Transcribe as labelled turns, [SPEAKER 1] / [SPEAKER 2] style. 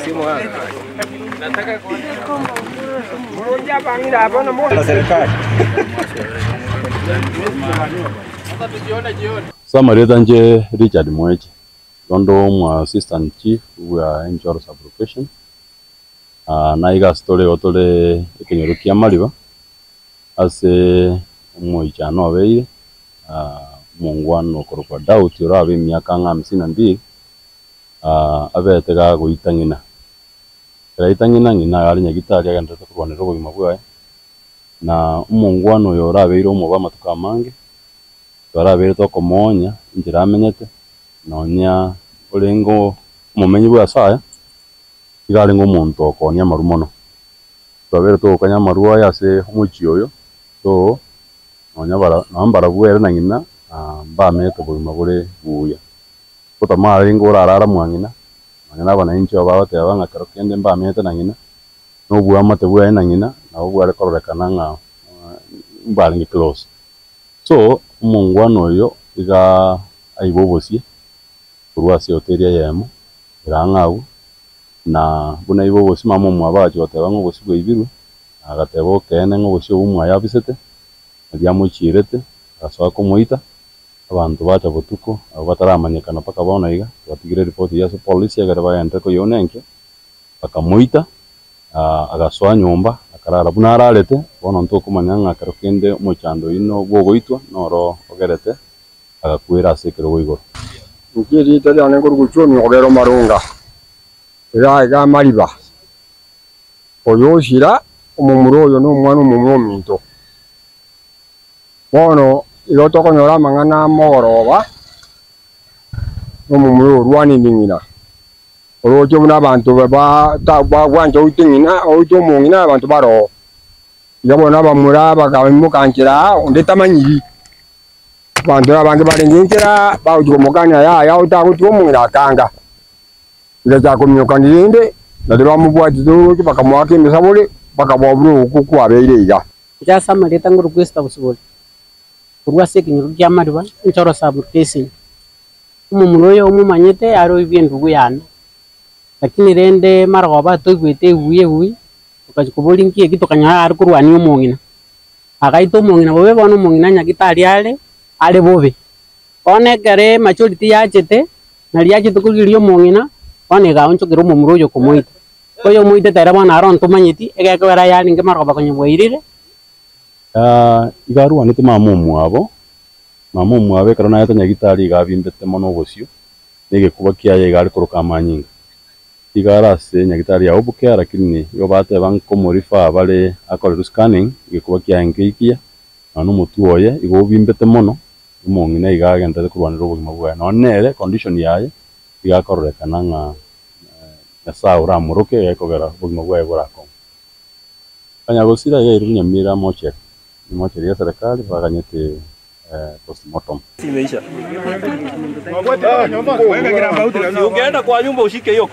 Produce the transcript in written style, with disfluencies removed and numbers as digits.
[SPEAKER 1] Ase amarieta inche Richard Mweche, igo nde omo assistant chief bwa Enchoro sub location, naiga ase tore igo tore ekenyoro kia Mariba, ase omoichano obeire, omongwana okorokwa Daudi orabe emiaka ang'e hamsini na mbili, abete gagoita ng'ina. Ekero aita ng'ina, ng'ina iga are nyagitari agendererete korwanera obogima bwaye, na omongwana oyo orabeire omobe amatuko amange, twarabeire tokomoonya enchera amenyete, nonya orenge omomenyi bwa ase aya, iga arenge omonto okoonia amarwa mono. Twabeire togokanya amarwa aya ase omochie oyo, so nonya bara nonya mbarabwo ere na ng'ina mbamenyete obogima bore buya. Gotama arenge orarara mwa ng'ina, nonya na abanainchi aba bagoteba ng'a kero kende mbamenyete na ng'ina, na oboamate bwaye na ng'ina nabo bware kororekana ng'a mbarenge close. So, omongwana oyo iga aiba obosie korwa ase ehoteli eyemo ere ang'e abwo, na buna aiba obosie mama omwabo agachia goteba ng'a obosie bwaibirwe, agateba okeene ng'a obosie obwo mwaye abisete, nario amochierete agasoa komoita, abanto bacha botuko abwo bataramanyekana mpaka bono iga, twatigire eripoti eyio ase polisi ekero bagenderete koyeunenkia, bakamoita, agasoa nyomba akarara buna ararete, bono ntokomanya ng'a kero kende omochando oyio no bwogoitwa noro ogerete agakwera ase ekerogo igoro.
[SPEAKER 2] Inche erieta riane nkorokwa John Ogero Marunga, iga iga Mariba, oyo osira omomura oyo nomwana omomura ominto. Bono igo tokonyora amang'ana amogoroba, nomomura oyo orwanire ng'ina, oroche buna abanto bagwancha oite ng'ina, oite omong'ina abanto baroo. Iga bono abamura bakaimoka nchera aa, onde tamanyiri. Abanto abange barenge nchera bagochia komokania yaya otagotiga omong'ina akanga. Egachaka komiokania rende, nario bamobwatete oroche bakamoaka emesabore, bakaboa buna ogokwa kwabeire iga.
[SPEAKER 3] Inche ase amarieta ngorokwa Esther Bosibori, korwa ase ekenyoro kia Mariba, Enchoro Sub-location. Omomura oyo omomanyete are oibwe endugu yane, lakini rende marogoba atoigwete egui egui, tokachia koboria nki eki tokanyora are korwania omong'ina. Agaita omong'ina bobe bono omong'ina nyagitari are, are bobe. Bono ekero emajority yachete, nari yachete korigereria omong'ina, bono egaonchokera omomura oyo komoita. Oyo omoitete ere bono aro ntomanyeti, egekogera yarenge marogoba konya bwairire.
[SPEAKER 1] Iga arwanete mama omwabo, mama omwabo ekero naete nyagitari iga abimbete mono obosio, na egekuba kiaye iga are koroka amanyinga. Iga are ase nyagitari ya Obukea lakini igo bateba nkomo refer bare akorerwe scanning, egekuba kiaye nkeikiya, nonya na omotwe oye igo obimbete mono, omong'ina iga agenderete korwanera obogima bwaye. Nonya nere condition yaye iga akororekana ng'a Nyasaye oramoroke egekogera obogima bwaye borakong'e. Nyagosira iga airwe Nyamira mortuary, mortuary ya serikali baganyete postmortem.
[SPEAKER 4] Ungeenda kwa nyumba ushike hiyo.